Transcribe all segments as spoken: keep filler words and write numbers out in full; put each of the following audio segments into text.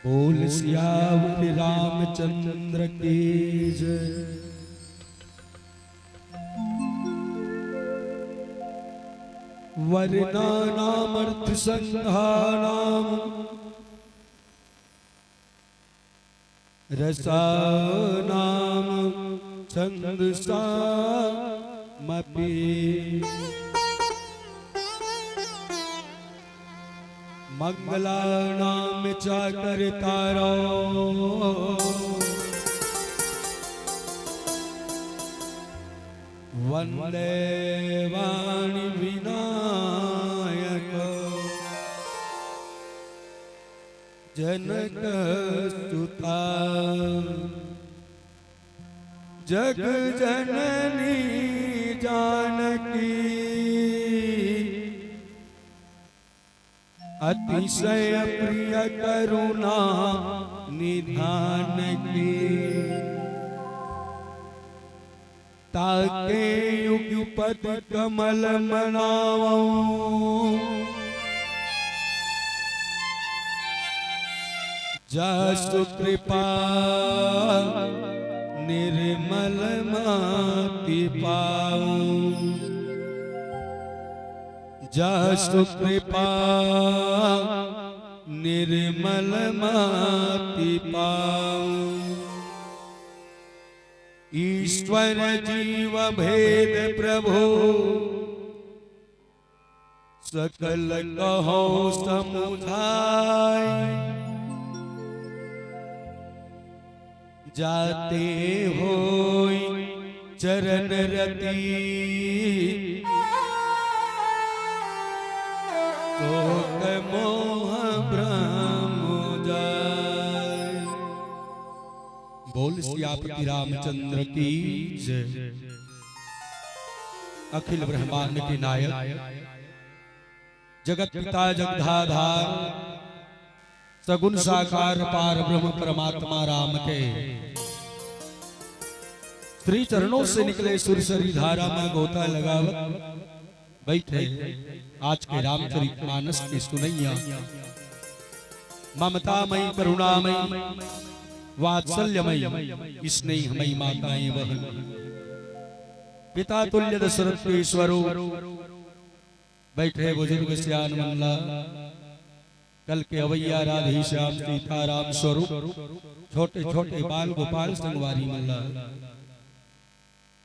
बोल सियावर रामचंद्र की जय। वर्णानामर्थसंघानां रसानां छंदसामपि। मंगलानां च कर्तारौ वंदे वाणी विनायकौ। जनकसुता जग जननी जानकी, अतिशय प्रिय करुणा निधान की। ताके युगपद कमल मनावौ, जासु कृपा निर्मल माति पावौ। जासु कृपा निर्मल माति पावौ। ईश्वर जीव भेद प्रभु सकल कहौ समुझाय। जाते होई चरण रति शोक मोह भ्रम जाय। बोल सियापति रामचंद्र की जय। अखिल ब्रह्मांड के नायक, जगत पिता जगधाधार, सगुण साकार पार ब्रह्म परमात्मा राम के श्री चरणों से निकले सुरसरी धारा में गोता लगावत बैठे आज के रामचरित मानस के सुनैया, ममतामयी, करुणामयी, वात्सल्यमयी, स्नेहमयी माताएं बहन, पिता तुल्य दशरथ के स्वरूप बैठे बुजुर्ग सियान मन ला, कल के अवैया राधे श्याम सीताराम स्वरूप छोटे छोटे बाल गोपाल संगवारी मन ला,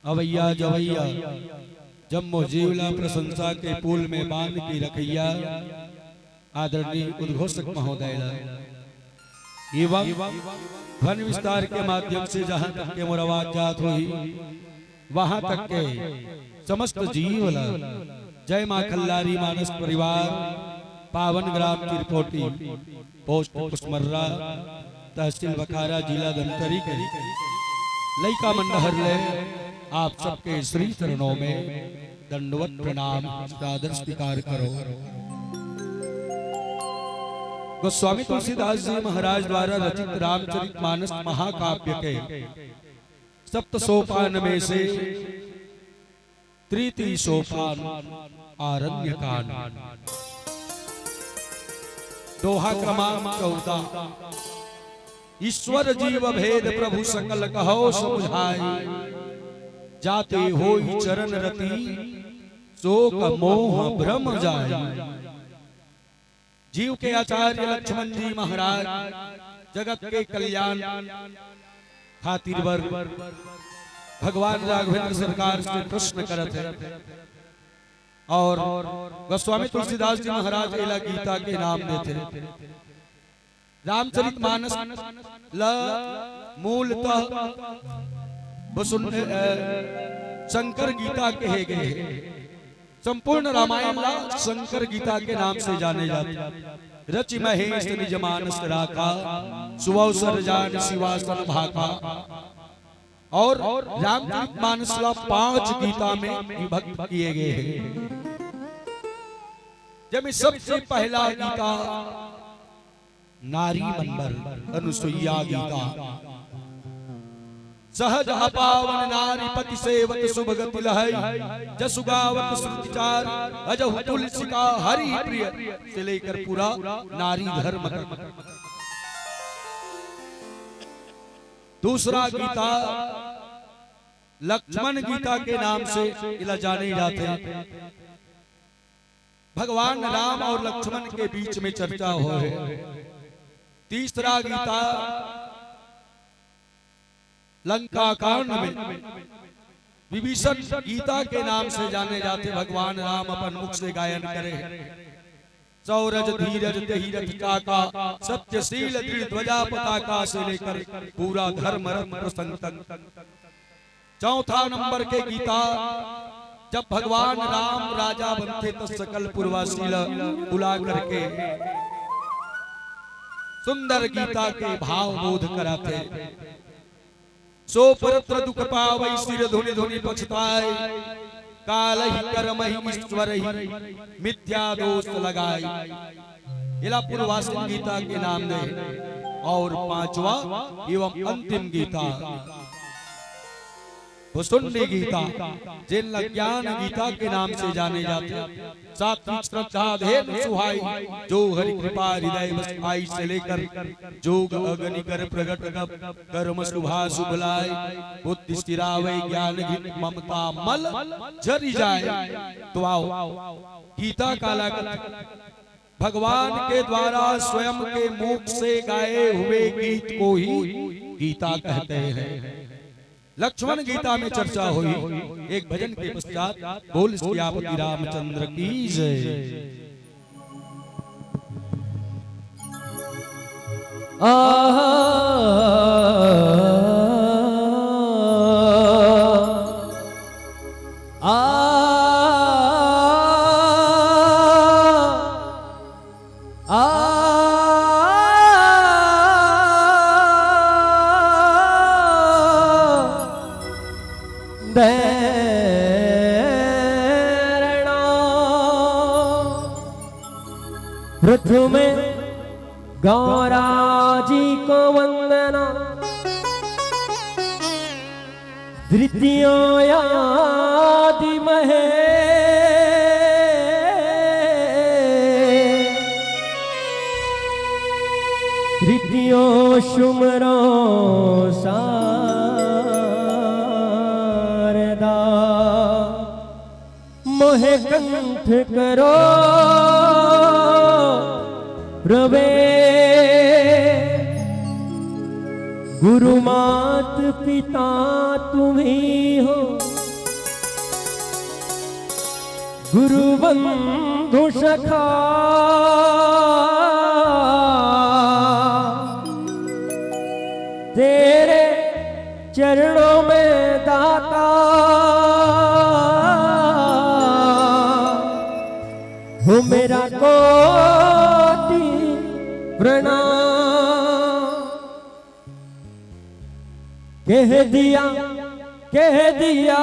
अवैया जवैया जम्मो जीव ला प्रशंसा के पुल में बांध के रखैया आदरणीय उद्घोषक महोदय ला एवं ध्वनि विस्तार के माध्यम से जहां तक के मोर आवाज जात होही, वहां तक के समस्त जीव ला जय मां खल्लारी मानस परिवार, पावन ग्राम चिरपोटी, पोस्ट कुसमर्रा, तहसील बखारा, जिला धमतरी के लइका मन डहर ले आप सबके श्री चरणों में दंडवत प्रणाम, सादर स्वीकार करो। गोस्वामी तुलसीदास जी महाराज द्वारा रचित रामचरित मानस महाकाव्य के सप्त सोपान में से तृतीय सोपान आरण्य कांड, दोहा क्रमांक चौदह। ईश्वर जीव भेद प्रभु सकल कहौ समुझाय, जाते होई चरण रति शोक मोह भ्रम जाय। जीव के आचार्य लक्ष्मण जी महाराज जगत के कल्याण खातिर बर भगवान राघवेंद्र सरकार से प्रश्न करत हे और गोस्वामी तुलसीदास जी महाराज एला गीता के नाम देथे। रामचरित मानस ल मूलतः वसुन-, अ, शंकर गीता कहे गए हे। संपूर्ण रामायण ला शंकर गीता के नाम से जाने जाथे। रचि महेश निज मानस राखा, सुअवसर जान सिवासन भाखा। और रामचरित मानस ला पांच गीता में विभक्त किए गए हैं, जेमे सबसे पहला गीता नारी मन बर अनुसुईया गीता। सहज अपावन नारी पति सेवत सुभगति लहै, जसु गावत श्रुति चार, अजहु तुलसी का हरि प्रिय, से लेकर पूरा नारी धर्म तक। दूसरा गीता लक्ष्मण गीता के नाम से इला जाने जाथे। भगवान राम और लक्ष्मण के बीच में चर्चा होय। तीसरा गीता लंका कांड में विभीषण गीता के नाम से जाने जाथे। भगवान राम अपन मुख से गायन करे, सौरज धीरज तेहि रथ चाका, सत्यशील दृढ़ ध्वजा पताका से लेकर पूरा धर्म रथ प्रसंग तक। चौथा नंबर के गीता, जब भगवान राम राजा बनथे त सकल पुरवासी ल बुला करके सुंदर गीता के भाव बोध कराथे। सो परत्र दुख पावै सिर धुनि धुनि पछताय, कालहि करमहि ईश्वरहि मिथ्या दोष लगाय। इला पूर्वासिन गीता के नाम दे। और पांचवा एवं अंतिम गीता भुसुंडी गीता, जेन ला ज्ञान गीता के नाम से जाने जाथे। सात्विक श्रद्धा धेनु सुहाई, जो हरि कृपा हृदय बस आई, से लेकर जोग अग्नि कर प्रगट कर, कर्म शुभा शुभ लाय, बुद्धि स्थिरावै ज्ञान घृत ममता मल जरि जाय। तो आओ, गीता काला कथे, भगवान के द्वारा स्वयं के मुख से गाए हुए गीत को ही गीता कहते हैं। लक्ष्मण गीता में चर्चा हुई। एक भजन के पश्चात बोल सियापति रामचंद्र की जय। आहा, आ, आ, दैरणा। प्रथम गौरा जी को वंदना, द्वितीयो आदि महेश, तृतीयो सुमरो शारदा। मोहे कंठ करो प्रवेश, गुरु मात पिता तुम्ही हो, गुरु बंधु सखा तेरे चरणों में दाता हो मेरा कोटि प्रणाम। कह दिया, कह दिया,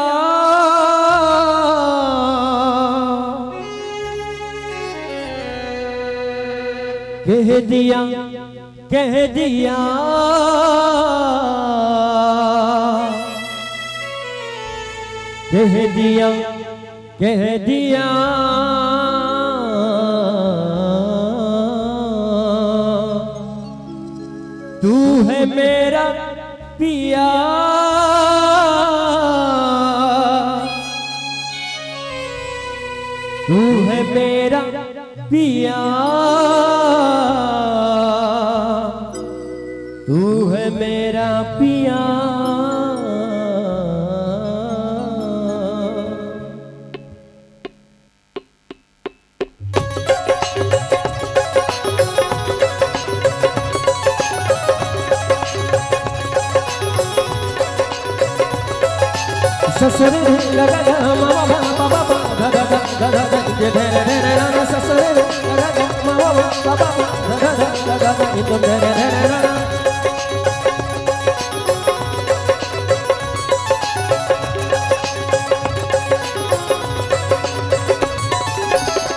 कह दिया, कह दिया, कह दिया, कह दिया। तू है मेरा पिया, तू है मेरा पिया, तू है मेरा पिया। ससुर रे ग ग ग म म प प प प ध ध ध ध ध ध, ये धे रे रे रे रे रे, ससुर रे ग ग ग म म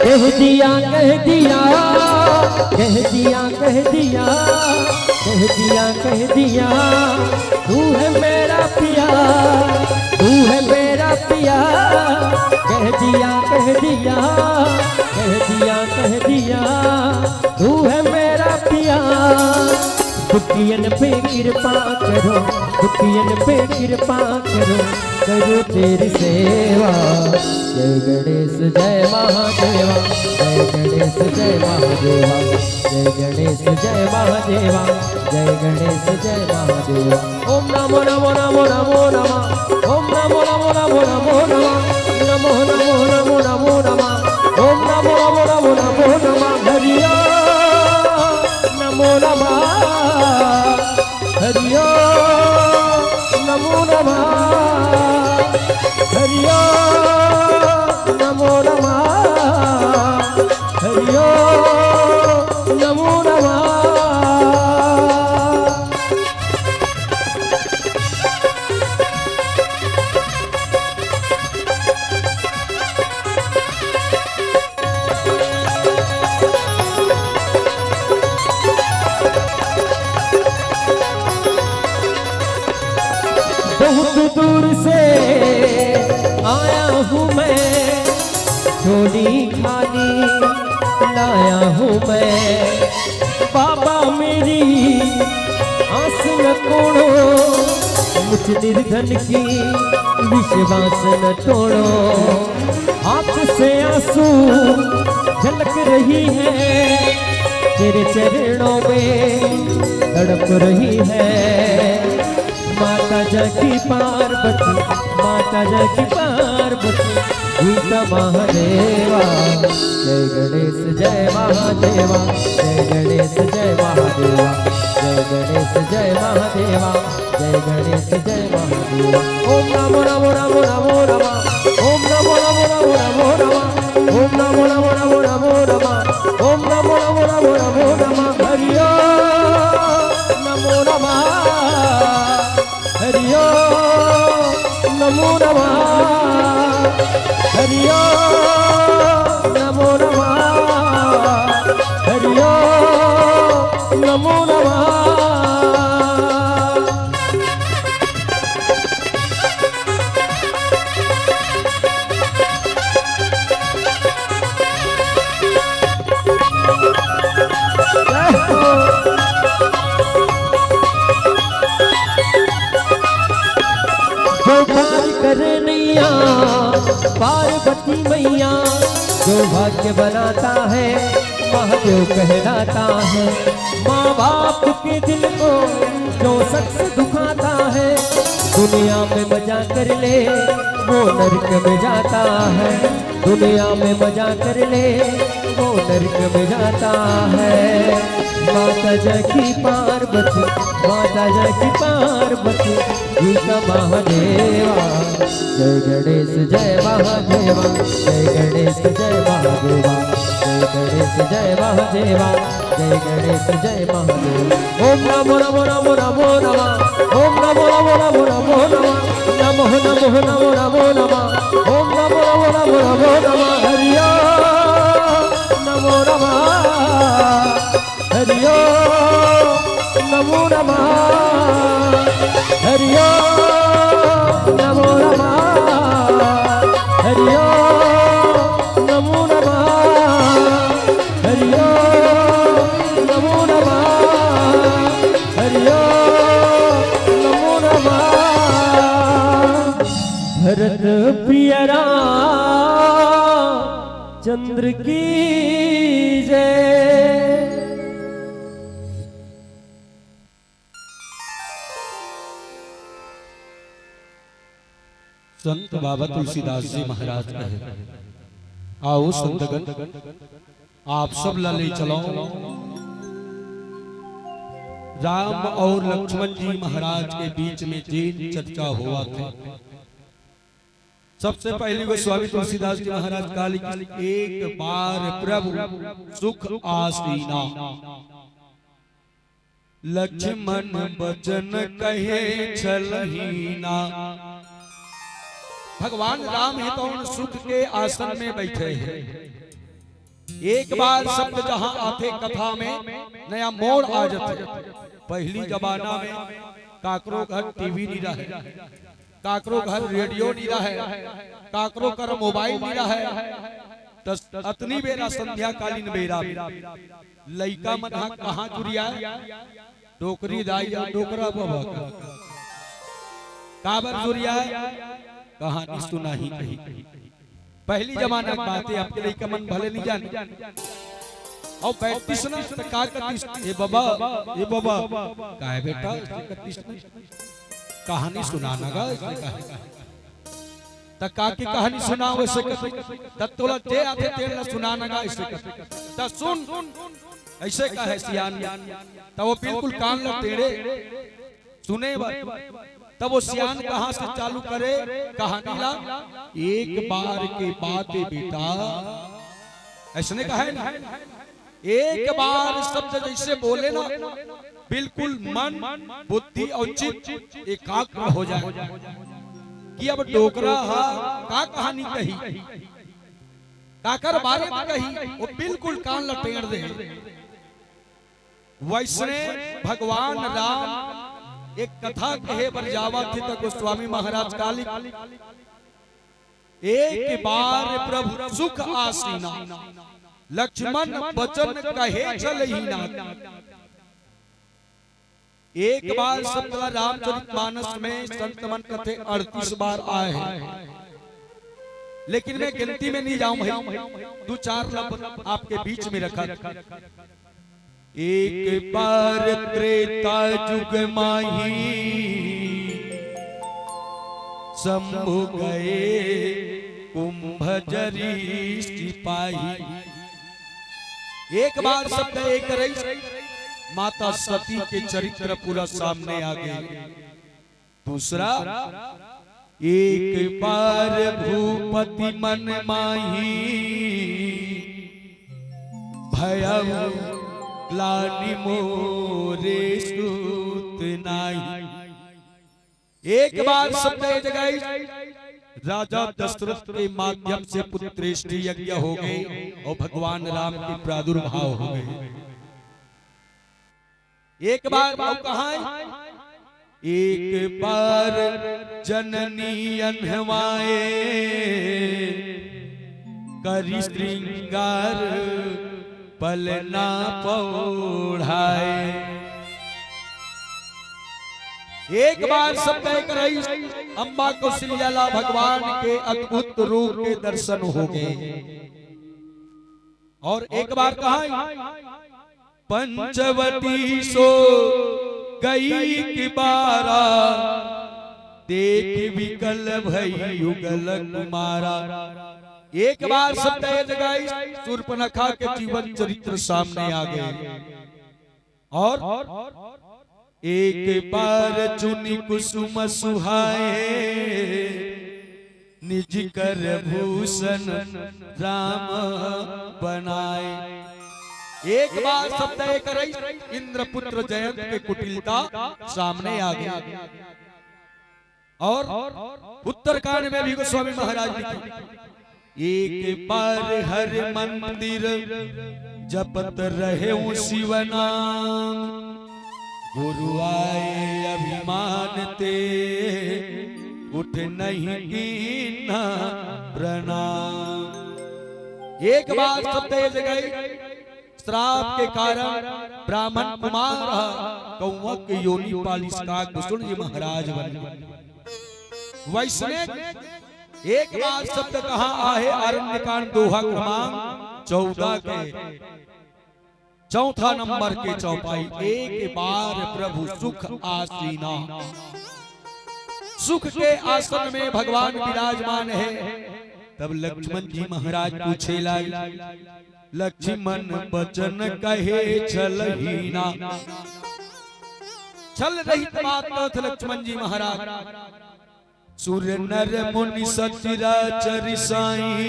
कह दिया, कह दिया, कह दिया, कह दिया, कह दिया, कह दिया, तू है मेरा पिया, तू है मेरा पिया। कह दिया, कह दिया, कह दिया, कह दिया, तू है मेरा पिया। दुखियन पे कृपा करो, दुखियन पे कृपा करो, करो तेरी सेवा। जय गणेश जय महादेवा, जय गणेश जय महादेवा, जय गणेश जय महादेवा, जय गणेश जय महादेवा। ओम नमो नमो नमो नमो नमः। ओम नमो नमो नमो नमो नमः। नमो नमो नमो नमो नमः। ओम नमो नमो नमो नमो नमः। हरि ओम नमो नमः। हरि ओम नमो नमः। हरि ओम नमो नमः। हरि ओम नमो नमः। बहुत दूर से आया हूँ मैं, झोली खाली लाया हूँ मैं। बाबा मेरी आस न तोड़ो, मुझ निर्धन की विश्वास न तोड़ो। आँख से आंसू झलक रही है, तेरे चरणों में तड़प रही है। माता जाकी पार्वती, माता जाकी पार्वती, गीता महादेवा। जय गणेश जय महादेवा, जय गणेश जय महादेवा, जय गणेश जय महादेवा, जय गणेश जय महादेवा। ओम नमो नमो नमो नमो नमः। ओम नमो नमो नमो नमो नमः। ओम नमो नमो नमो नमो नमः। ओम नमो नमो नमो नमो नमः। हरि ओम नमो नमः। हरि ओम नमो नमः। हरि ओम नमो नमः। हरि ओम नमो नमः। जो पार करे नैया पार्वती मैया, जो भाग्य बनाता है महादेव कहलाता है। माँ बाप के दिल को जो शख्स दुखाता है, दुनिया में मजा कर ले वो नरक में जाता है। दुनिया में मजा कर ले वो नरक में जाता है। माता जाकी पार्वती, माता जाकी पार्वती, गीता महादेवा। जय गणेश जय महादेवा, जय गणेश जय महादेवा, जय गणेश जय महादेवा, जय गणेश जय महादेवा। ओम नमो नमो नमो नमो नमः। ओम नमो नमो नमो नमो नमः। नमो नमो नमो नमो नमः। ओम नमो नमो नमो नमो नमः। हरि ओम नमो नमः। हरि ओम नमो नमः। हरि ओम नमो नमः। हरि ओम नमो नमः। हरि ओम नमो नमः। हरि ओम नमो नमः। भरत प्रिय राम चंद्र की जय। संत बाबा तुलसीदास जी महाराज कहे, आओ संतगण, आप सब ला ले चलो राम और लक्ष्मण जी महाराज के बीच में जेन चर्चा होवत हे। सबसे पहली गोस्वामी तुलसीदास जी महाराज काली कि एक बार प्रभु सुख आसीना। लक्ष्मण बचन कहे छलहीना। भगवान राम ही तो उन सुख के आसन में बैठे हैं। एक बार शब्द जहां आथे कथा में, नया मोड़ आ जाथे। पहली जमाना में काकरो घर टीवी नहीं रहे, काकरो घर रेडियो नहीं रहे, काकरो कर मोबाइल नहीं रहे। त अतनी बेरा संध्याकालीन बेरा में लइका मन ह कहाँ जुरियाए? डोकरी दाई अउ डोकरा बबा का। काबर जुरियाए? कहानी सुनाही कही। पहली जमाना के बात हे, अब के लइका मन भले नहीं जाने। अउ बैठतिस ना, त का कतिस, "ए बबा, ए बबा।" "काय बेटा?" कहानी सुनाना गा, इसने कहा। त का की कहानी सुनाव, ऐसे कथे। त तोला जे आथे तेन ला सुनाना गा, ऐसे कथे। त सुन, ऐसे कहे सियान। त वो बिल्कुल कान ला टेढ़े सुने बर। तब वो सियान कहाँ से चालू करे कहानी ला? एक बार के बात हे बेटा, ऐसने कहे ना। एक बार शब्द जैसे बोले ना, बिल्कुल मन, बुद्धि और चित्त एकाग्र हो जाए कि अब डोकरा हा का कहानी कही, काकर बारे में कही, वो बिल्कुल कान ला टेढ़ दे। वैसने भगवान राम एक कथा कहे बर जावत हे, त गोस्वामी महाराज काली एक बार प्रभु सुख आसीना, लक्ष्मण बचन कहे छलहीना। एक बार शब्द रामचरित मानस में संत मन कथे अड़तीस बार आए हे, लेकिन मैं गिनती में नहीं जाऊं भाई, दो चार लफ्ज आपके बीच में रखा। एक बार त्रेता जुग माही, शंभु गए कुंभ जरी सिपाही। एक बार शब्द एक रही, माता सती के चरित्र पूरा सामने आ गए। दूसरा, एक बार भूपति मन माही, भयउ ग्लानि मोरे सुत नाही। एक बार शब्द ए जगह राजा दशरथ के माध्यम से पुत्रेष्टि यज्ञ हो गए और भगवान राम के प्रादुर्भाव हो गए। एक बार अउ कहाँ हे? एक बार जननी अन्हवाए, करि श्रृंगार पलना पौढ़ाए। एक बार शब्द एक रही, अम्मा कौशल्या ला भगवान के अद्भुत रूप के दर्शन हो गए। और एक बार कहा, पंचवटी सो गई कि बारा, देख विकल भई युगल कुमारा। एक बार शब्द ए जगह सूर्पनखा के जीवन चरित्र सामने आ गए। और एक बार चुनि कुसुम सुहाए, निज कर भूषण राम बनाए। एक बार शब्द एक रही, इंद्रपुत्र जयंत के कुटिलता सामने आ गई। और उत्तरकांड में भी गोस्वामी महाराज लिखे, एक बार हर मंदिर जपत रहे शिव नाम, गुरु आए अभिमान ते, उठ नहीं कीन्हा प्रणाम। एक बार शब्द ए जगह श्राप के कारण ब्राह्मण कुमार ह कौआ के योनि पालिस, का कुसुम जी महाराज बन। वैसने एक बार शब्द कहाँ आहे, अरण्यकांड दोहा क्रमांक चौदह के चौथा नंबर के चौपाई, एक बार प्रभु सुख आसीना। सुख के आसन में भगवान विराजमान हे। तब लक्ष्मण जी महाराज पूछे लाए, लक्ष्मण बचन कहे छलहीना। छल रहित बात कहत लक्ष्मण जी महाराज। सुर नर मुनि सचराचर साई,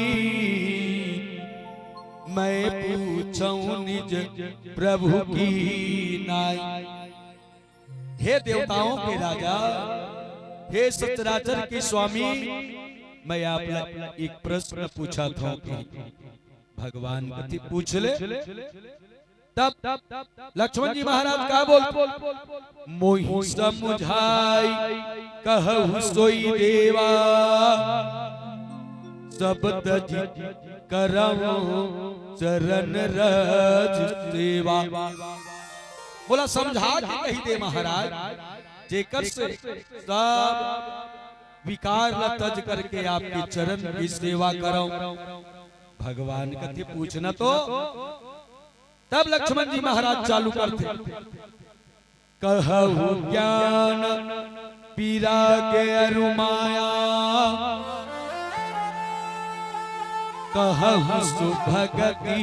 मैं पूछूं निज प्रभु की नाई। हे देवताओं के राजा, हे सचराचर के स्वामी, मैं आप ला एक प्रश्न पूछत हूँ। भगवान कथे पूछ ले। तब लक्ष्मण जी महाराज का बोल, मोहि समुझाई कहु सोई देवा, सब तजि करहु चरण रज सेवा। बोला समझा के कहि दे महाराज, जेकर से सब विकार ला तज करके आपके चरण की सेवा करहु। भगवान कथे पूछना तो। तब लक्ष्मण जी महाराज चालू करथे, कहु ज्ञान विराग अरु माया, कहु सुभगति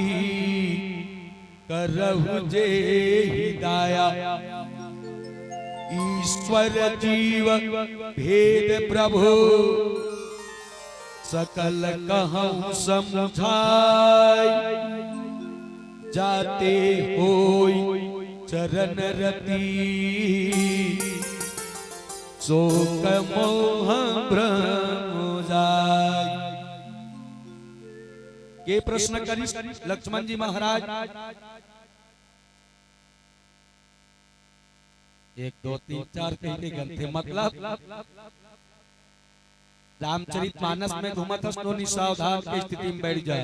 करहु जेहि दाया। ईश्वर जीव भेद प्रभु सकल कहु समुझाई, जाते होई चरण रति, शोक मोह भ्रम जाई। ये प्रश्न करिस लक्ष्मण जी महाराज। एक, दो, तीन, चार कहिके गनथे, मतलब रामचरित मानस में घूमत हस तो निसावधान के स्थिति में बैठ जा।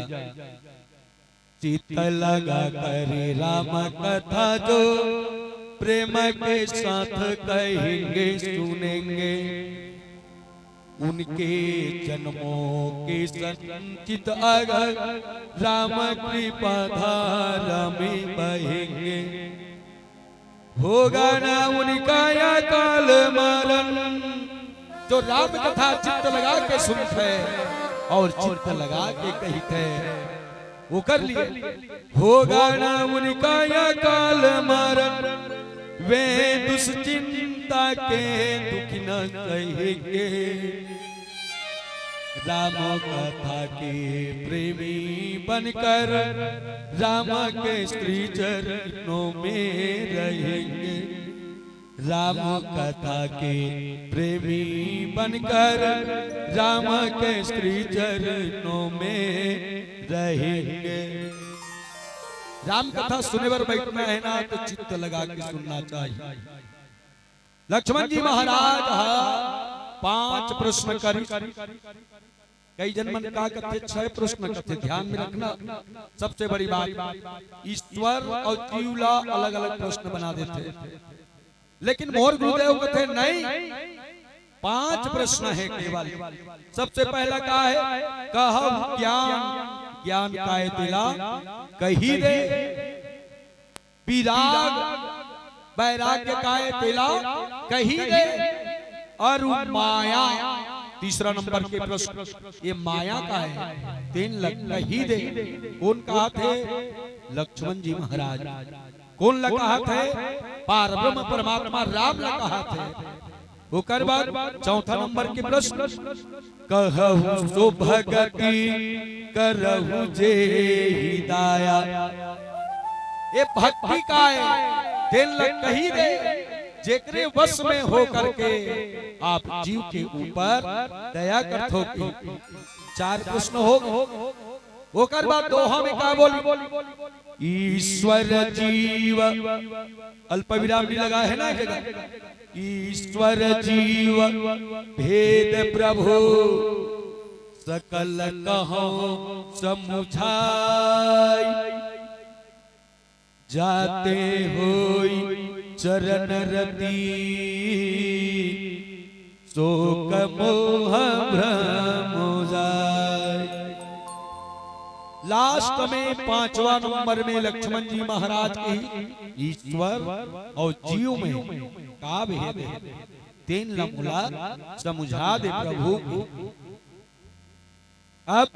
चित्त लगा करे राम कथा जो, प्रेम के साथ कहेंगे सुनेंगे। उनके जन्मों के संचित अगर राम कृपा धारा में बहेंगे। होगा ना उनका या काल मरण। जो राम कथा चित्त लगा के सुनथे और चित्त लगा के कहिथे, ओकर लिए होगा ना उनका या काल मरण। वे दुश्चिंता के दुख न सहेंगे। राम कथा के प्रेमी बनकर राम के श्री चरणों में रहेंगे। राम कथा के प्रेमी बनकर राम के श्री चरणों में रहेंगे। राम कथा सुने बर बैठना है ना, तो चित्त लगा के सुनना चाहिए। लक्ष्मण जी महाराज हा पांच प्रश्न करिस। कई जन मन का कथे, छह प्रश्न कथे। ध्यान में रखना, सबसे बड़ी बात, ईश्वर और जीव ला अलग-अलग प्रश्न बना देथे, लेकिन मोर गुरुदेव कथे नहीं, पांच प्रश्न है केवल। सबसे पहला का है, कहु ज्ञान, ज्ञान काय तेला कहि दे। विराग, वैराग्य काय तेला कहि दे। अरु माया, तीसरा नंबर के प्रश्न, ये माया का है, तेन ल कहि दे। कोन कहथे? लक्ष्मण जी महाराज। कोन ल कहथे? पारब्रह्म परमात्मा राम ल कहथे। ओकर बाद चौथा नंबर के प्रश्न, कहु सुभगति करहु जेहि दाया। ये भक्ति काय, तेन ल कहि दे, जेकरे वश में होकर के आप जीव के ऊपर दया करथो कि। चार प्रश्न हो गए। ओकर बाद दोहा में का बोली? ईश्वर जीव, अल्प विराम नहीं लगा है ना जगह। ईश्वर जीव भेद प्रभु सकल कहु समुझाई। जाते होई चरण रति शोक मोह भ्रम जाय। लास्ट में पांचवा नंबर में लक्ष्मण जी महाराज के ही ईश्वर और जीव में का भेद है, तेन ल मोला समुझा दे प्रभु। अब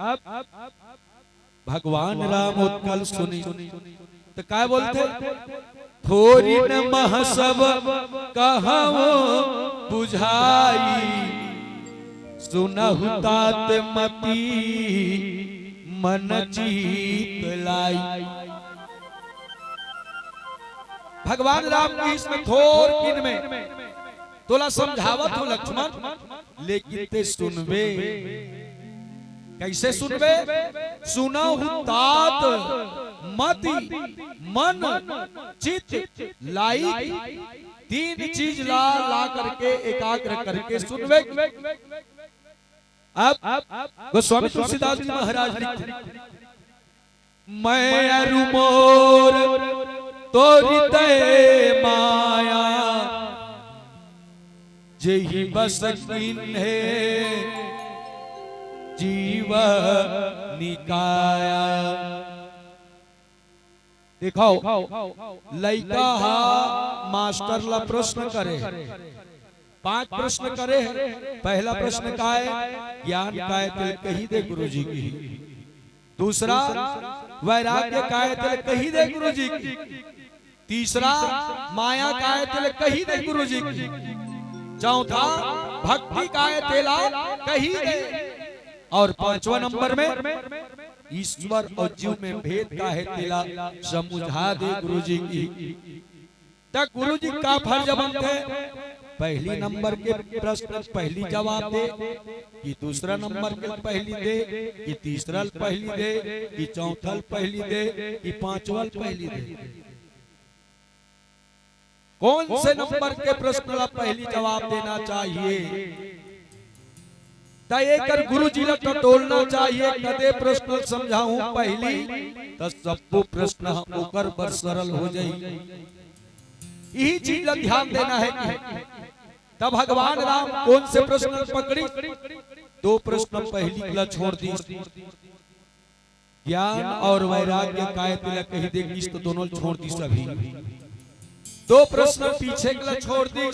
भगवान राम ओतका ल सुनिस त काय बोलथे? थोरी न मह सब कहवो बुझाई, सुनहु तात मति मन चित लाई। भगवान राम के इसमें थोर किन में तोला समझावत हो लक्ष्मण, लेकिन ते सुनबे। कैसे सुनबे? सुनहु तात मति मन चित लाई। तीन चीज ला, ला करके एकाग्र करके सुनबे। अब गोस्वामी तुलसीदास जी महाराज लिखते, मैं अरु मोर तोरि तय माया, जेहि बस कीन्हे जीव निकाया। देखो, लइका हा मास्टर ला प्रश्न करे, पांच प्रश्न करे हे। पहला प्रश्न काय? ज्ञान काय तेला कहि दे गुरुजी कहि। दूसरा, वैराग्य काय तेला कहि दे गुरुजी कहि। तीसरा, माया काय तेला कहि दे गुरुजी कहि। चौथा, भक्ति काय तेला कहि दे। और पांचवा नंबर में ईश्वर और जीव में भेद का हे तेला समुझा दे गुरुजी कहि। त गुरुजी का फर्ज बनथे? पहली नंबर के प्रश्न पहली जवाब दे, कि दूसरा नंबर के पहली दे, कि तीसरा पहली दे, कि चौथा पहली दे, कि पांचवा पहली दे। कौन से नंबर के प्रश्न ला पहली जवाब देना चाहिए? त एकर गुरुजी ला टटोलना चाहिए, कदे प्रश्न समझाहूं पहली, त सब्बो प्रश्न ह ओकर बर सरल हो जाई। यही चीज ला ध्यान देना हे कि त भगवान राम कौन से प्रश्न पकड़ी? दो प्रश्न पहली ला छोड़ दी, ज्ञान और वैराग्य काय तेला कहि दे, किस्त दोनों छोड़ दी सभी। दो प्रश्न पीछे के ला छोड़ दी,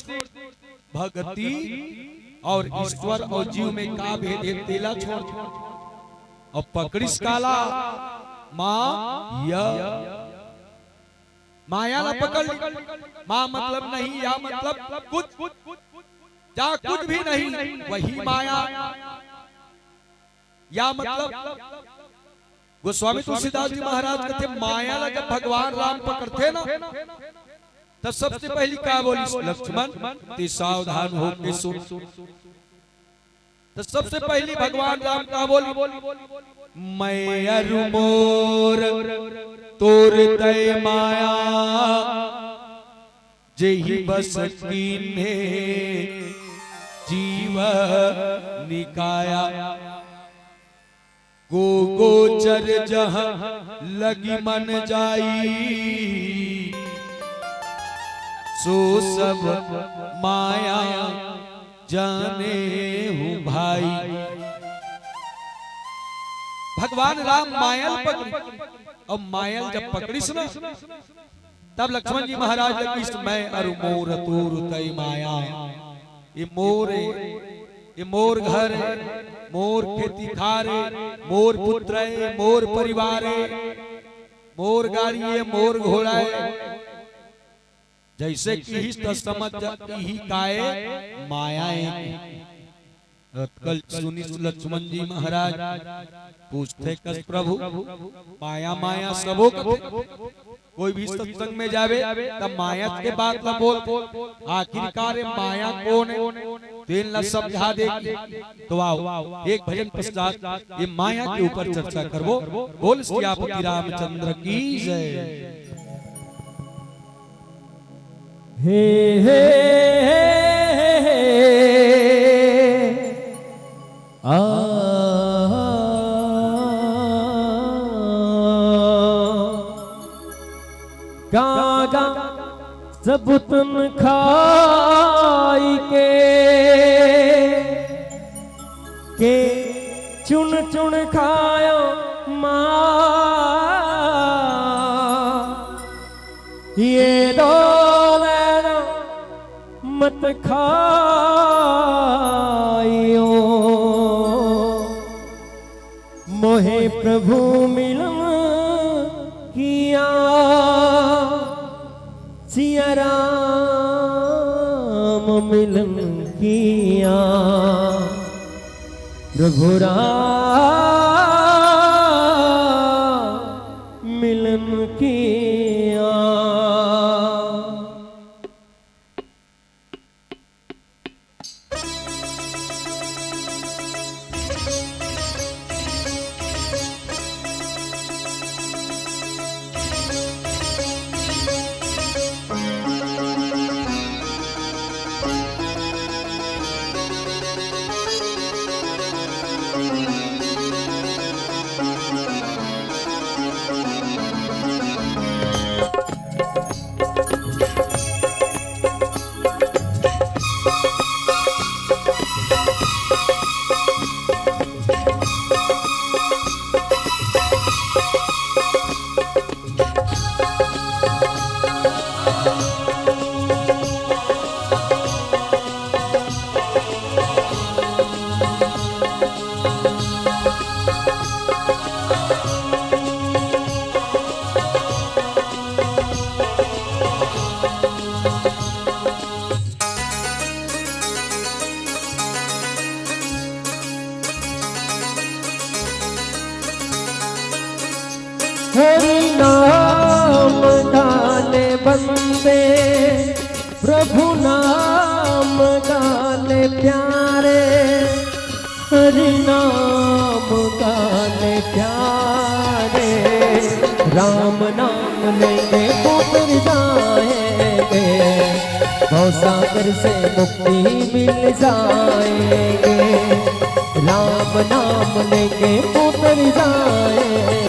भक्ति और ईश्वर और जीव में का भेद हे तेला छोड़ दी। अब पकड़िस काला? माया। माया ला पकड़ ली। मा मतलब नहीं, या मतलब कुछ, जा कुछ भी नहीं, वही माया। या मतलब गोस्वामी तुलसीदास जी महाराज कथे, माया ला जब भगवान राम पकड़थे ना, त सबसे पहली का बोलिस? लक्ष्मण, ते सावधान होके सुन। त सबसे पहली भगवान राम का बोलिस? मैं अरु मोर तोर तय माया, जेहि बस कीन्हे जीव निकाया। गो गोचर जहाँ लगी मन जाई, सो सब माया जानेहु भाई। भगवान राम माया ल पकड़ी, अउ माया ल जब पकड़िस ना, तब लक्ष्मण जी महाराज ल कहिस, मैं अरु मोर तोर तय माया। ये मोर ए, ये मोर घर ए, मोर खेती खार ए, मोर पुत्र ए, मोर परिवार ए, मोर गाड़ी ए, मोर घोड़ा ए। जैसे किहिस त समझ जा, इही काय माया ए। अतकल सुनिस लक्ष्मण जी महाराज, पूछथे कस प्रभु, माया माया सबो कथे। कोई भी सत्संग में जावे त माया के बात ला बोल। आखिरकार ये माया कौन ए, तेन ला समझा दे। तो आओ, एक भजन पश्चात ये माया के ऊपर चर्चा करबो। बोल सियापति रामचंद्र की जय। हे, हे, हे, हे, हे। आ, गा, गा, सबुतन खाई के, के चुन चुन खायो माँ। ये दो नैना मत खाइयो, मोहे प्रभु मिलन किया, सिया राम मिलन किया। प्रभु राम मिलन किया। हरि नाम गाने बंदे, प्रभु नाम गाने प्यारे। हरि नाम गाने प्यारे, राम नाम लेंगे उतर जाएंगे, भवसागर से मुक्ति मिल जाएंगे। राम नाम लेंगे उतर जाएंगे।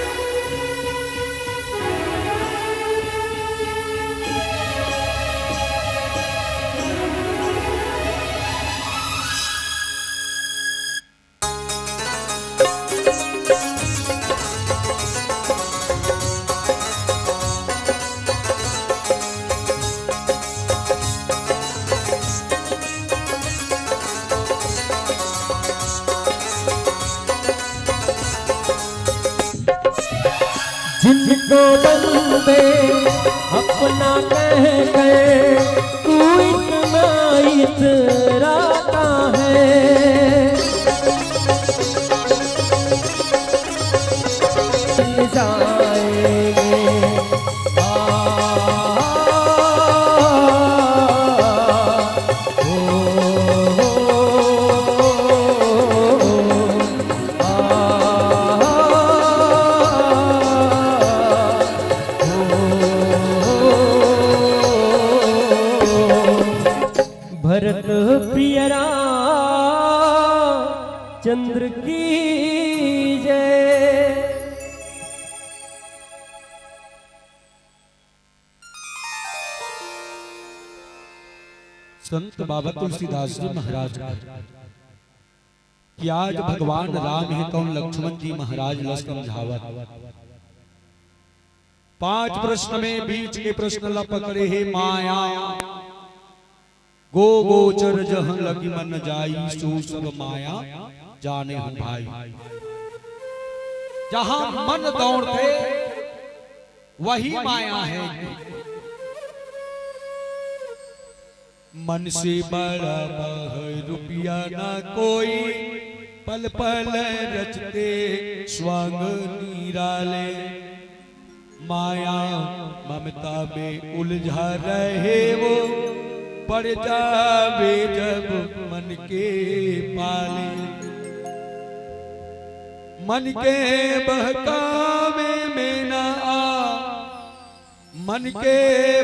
जिनको बंदे अपना कह गए, तू इतना इतराता है। मिल जाएंगे। आ, ओ, ओ, ओ, आ, ओ, ओ, ओ, भरत प्रिय राम चंद्र की जय। संत बाबा तुलसीदास जी महाराज कि आज भगवान राम हे तौन लक्ष्मण जी महाराज ल समझावत। पांच प्रश्न में बीच के प्रश्न ला पकड़े हे माया। गो गोचर जहं लगी मन जाई, सो सब माया जाने हो भाई। जहां मन दौड़थे वही माया है। मन से बड़ा बाहर रुपया ना कोई, पल पल रचते स्वांग निराले। माया ममता में उलझा रहे वो, पड़ जावे जब मन के पाले। मन के बहकावे में ना आ, मन के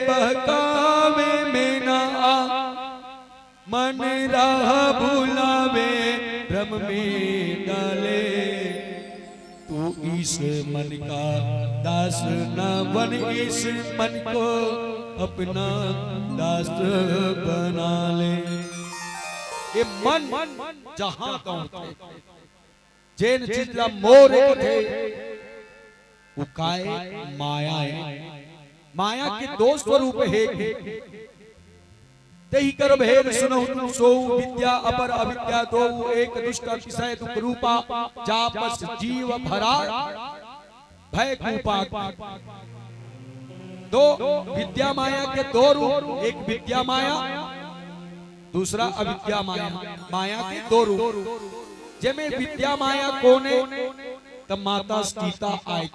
बहकावे में ना आ, मन राह भुलावे भ्रम में डाले। तू इस मन का दास ना बन, इस मन को अपना दास बना ले। ये मन जहां दौड़थे, जेन चीज ला मोर कथे, वो काय माया है। माया के दो स्वरूप हे। तेहि कर भेद सुनहु तुम सोऊ, विद्या अपर अविद्या दोऊ, एक दुष्ट अतिशय दुख रूपा, जा बस जीव भरा भय कूपा। दो विद्या माया के दो रूप, एक विद्या माया, दूसरा अविद्या माया। माया के दो रूप। जेमे विद्या माया कोन हे? त माता सीता आय।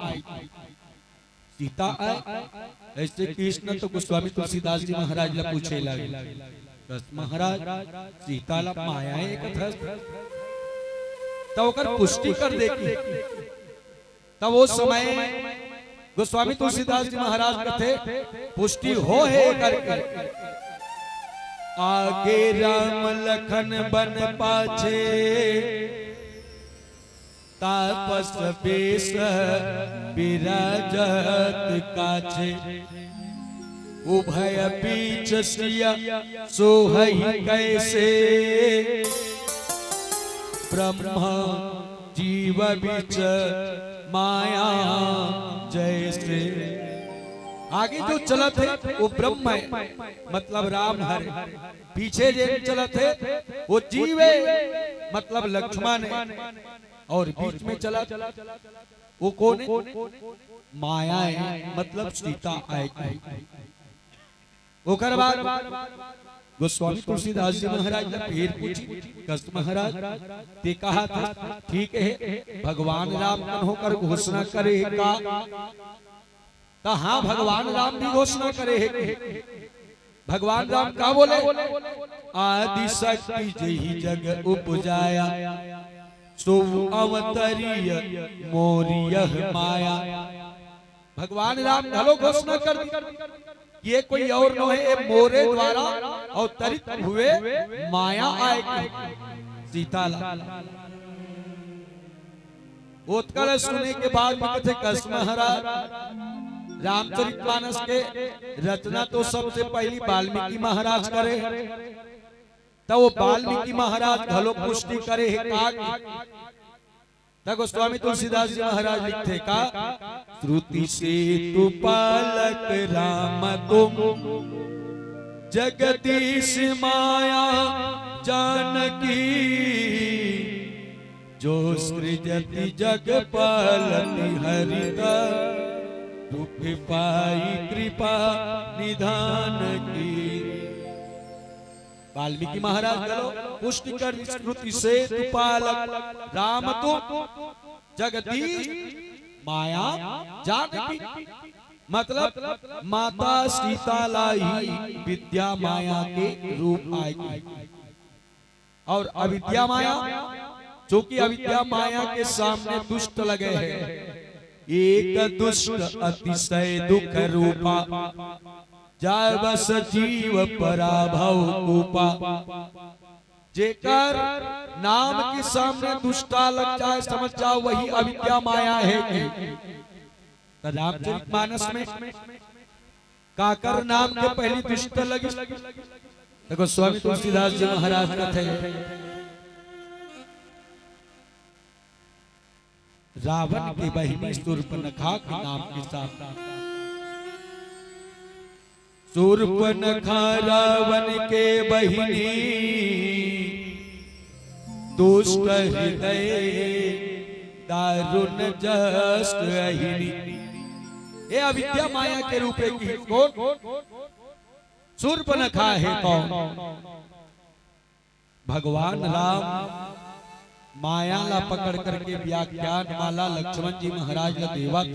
सीता आय। अइसे कृष्ण तो गोस्वामी तुलसीदास जी महाराज ला पूछे लगे, "कस महाराज, सीता ला माया हे कथस?" त ओकर पुष्टि कर देथे। तब ओ समय गोस्वामी तुलसीदास जी महाराज कथे, "पुष्टि हो हे करके।" आगे राम लखन बन पाछे, तापस बेस बिराजत काछे। उभय बीच सिय सोहइ कैसे, ब्रह्मा जीव बीच माया जैसे। आगे जो चलत हे वो ब्रह्म हे, मतलब राम हरे। पीछे जे चलत हे वो जीव हे, मतलब लक्ष्मण हे। अउ बीच में चलत वो कोन हे? माया हे, मतलब सीता आय। ओकर बाद गोस्वामी तुलसीदास जी महाराज ला फेर पूछिस, "कस महाराज, तें कहत हस, ठीक हे, भगवान राम कन्हो कर घोषणा करे हे का?" त हाँ, भगवान राम भी घोषणा करे हे। भगवान राम का बोले? "आदि शक्ति जेहि जग उपजाया, सो अवतरिय मोर यह माया।" भगवान राम घलो घोषणा कर दिस कि ये कोई अउ नोहे, ये मोरे द्वारा अवतरित हुए माया आय के सीता ला। ओतका ला सुने के बाद में कथे, "कस महाराज, रामचरितमानस के रचना तो सबसे पहिली वाल्मीकि महाराज करे, त वो वाल्मीकि महाराज घलो पुष्टि करे हे का?" त गोस्वामी तुलसीदास जी महाराज लिखथे का, "श्रुति सेतु पालक राम तुम, जगदीश माया जानकी, जो सृजति जग पालति हरिता, दुख पाई कृपा निधान की।" वाल्मीकि महाराज घलो पुष्टि कर, "श्रुति सेतु पालक राम तुम, जगदीश माया जानकी।" मतलब माता सीता ला ही विद्या माया के रूप आय। अउ अविद्या माया, चूंकि अविद्या माया के सामने दुष्ट लगे हे, "एक दुष्ट अतिशय दुख रूपा, जाय बस जीव पराभव कूपा।" जेकर नाम के सामने दुष्टा लग जाय, समझ जाव, वही अविद्या माया हे। त रामचरित मानस में काकर नाम के पहिली दुष्ट लगिस? त गोस्वामी तुलसीदास जी महाराज कथे, रावण के बहिनी सूर्पनखा के नाम के साथ। सूर्पनखा रावण के बहिनी, दुष्ट हृदय दारुण जस अहिनी। ये अविद्या माया के रूप हे कि कोन? सूर्पनखा हे कोन? भगवान राम माया ला पकड़ करके व्याख्यान माला लक्ष्मण जी महाराज ला देवत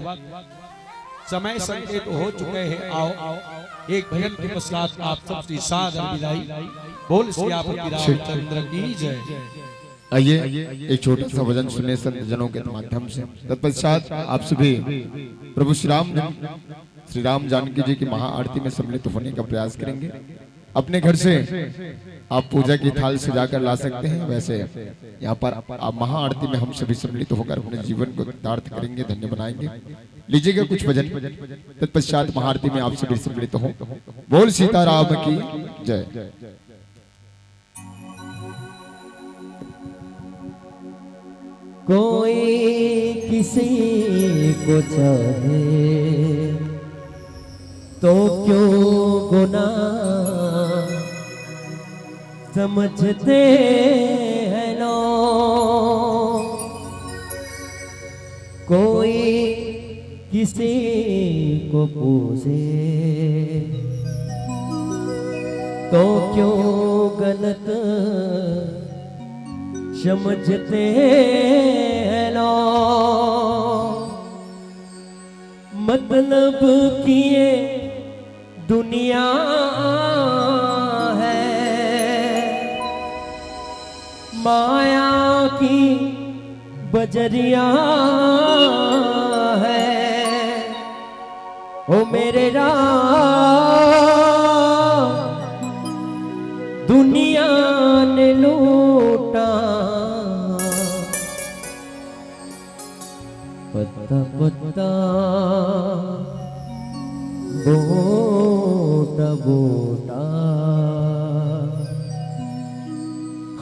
समय संकेत हो चुके हे। आओ, एक भजन के पश्चात आप सबसे सादर विदाई। बोल सियापति रामचंद्र की जय। आइए, एक छोटा सा भजन सुने संत जनों के माध्यम से। तत्पश्चात आप सभी प्रभु श्री राम, श्री राम जानकी जी की महाआरती में सम्मिलित होने का प्रयास करेंगे। अपने घर से आप पूजा की थाल सजाकर ला सकते हैं। वैसे यहाँ पर आप महाआरती में हम सभी सम्मिलित होकर अपने जीवन को कृतार्थ करेंगे, धन्य बनाएंगे। लीजिएगा कुछ भजन, तत्पश्चात महाआरती में आप सभी सम्मिलित हों। बोल सीताराम की जय। कोई किसी को चाहे तो क्यों गुनाह समझते हैं लोग। कोई किसी को पूछे तो क्यों गलत समझते हैं लोग, मतलब कि ये दुनिया है, माया की बजरिया है। ओ मेरे राम, दुनिया ने लूटा पत्ता पत्ता, बूटा बूटा।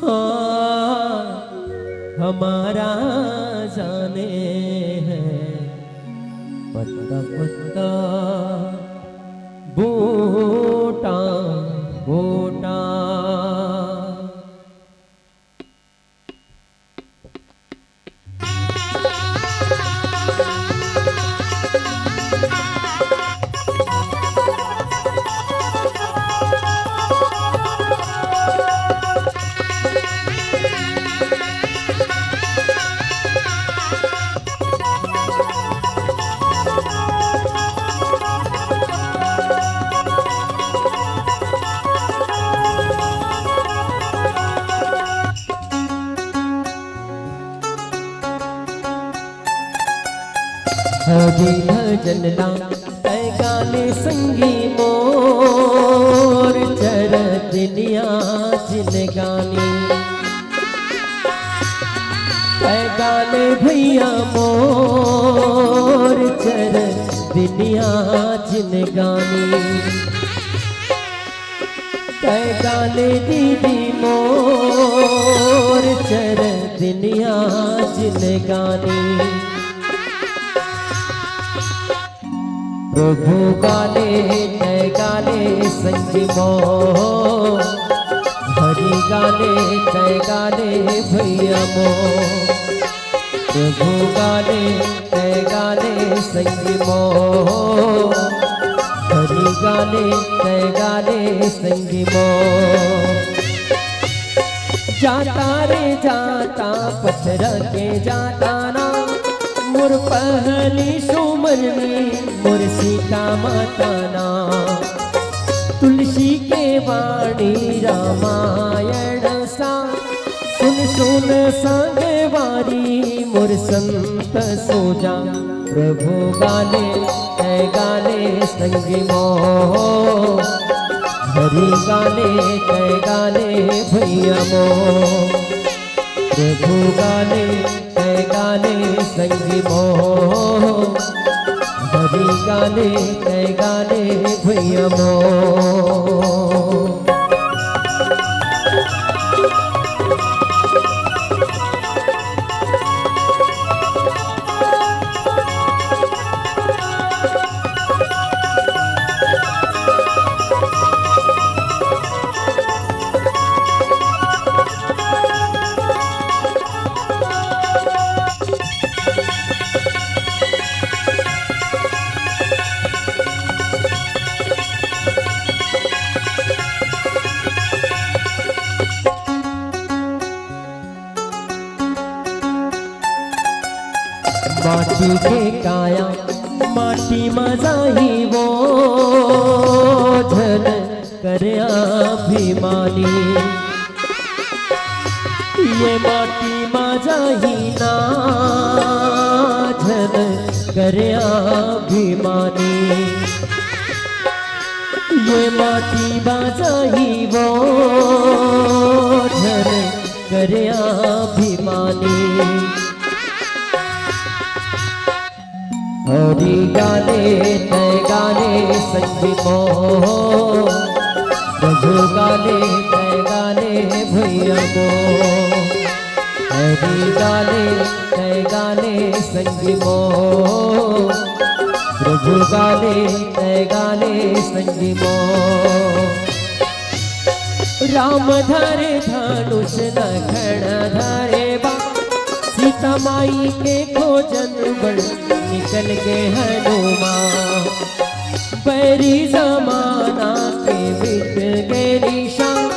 हाँ, हमारा जाने है पत्ता पत्ता, बूटा बूटा। हरि भजन ला तै गाले संगी मोर, चरतिनिया जिनगानी। तै गाले भैया मोर, चरतिनिया जिनगानी। तै गाले दीदी मोर, चरतिनिया जिनगानी। प्रभु गाले तै गाले संगी मोर, हरि गाले तै गाले भैया मोर। प्रभु गाले तै गाले संगी मोर, हरि गाले तै गाले संगी मोर। जाता रे जाता पथरा के जाता ना, मोर पहली सुमरनी मोर सीता माता ना। तुलसी के वाणी रामायण सा, सुन सुन संगवारी मोर संत सो जा। प्रभु गाले तै गाले संगी मोर, हरि गाले तै गाले भैया मोर। प्रभु गाले तै गाले संगी मोर, हरि गाले तै गाले भैया मोर। माटी के काया, माटी म जाही वो, झन करे अभिमानी। ये माटी म जाही ना, झन करे अभिमानी। ये माटी म जाही वो, झन करे अभिमानी। हरि गाले तै गाले संगी मोर, प्रभु गाले तै गाले भैया मोर। हरि गाले तै गाले संगी मोर, प्रभु गाले तै गाले संगी मोर। राम धरे धनुष लखन धरे बाण, सीता माई के खोजन बर निकल गे हनुमान। बैरी जमाना के मिट गे निशान,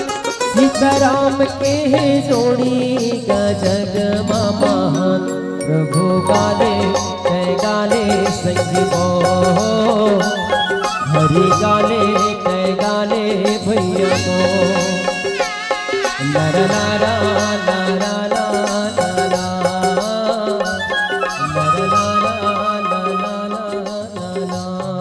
सीता राम के जोड़ी गजब महान। प्रभु गाले, जय गाले संगी मो। हरि गाले, जय गाले भैया मो। नर नारा, नर नारा, नर नारा। नर नारा, नर नारा, नर नारा।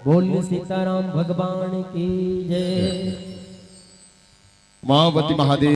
बोल सीताराम भगवान की जय। उमापति महादेव।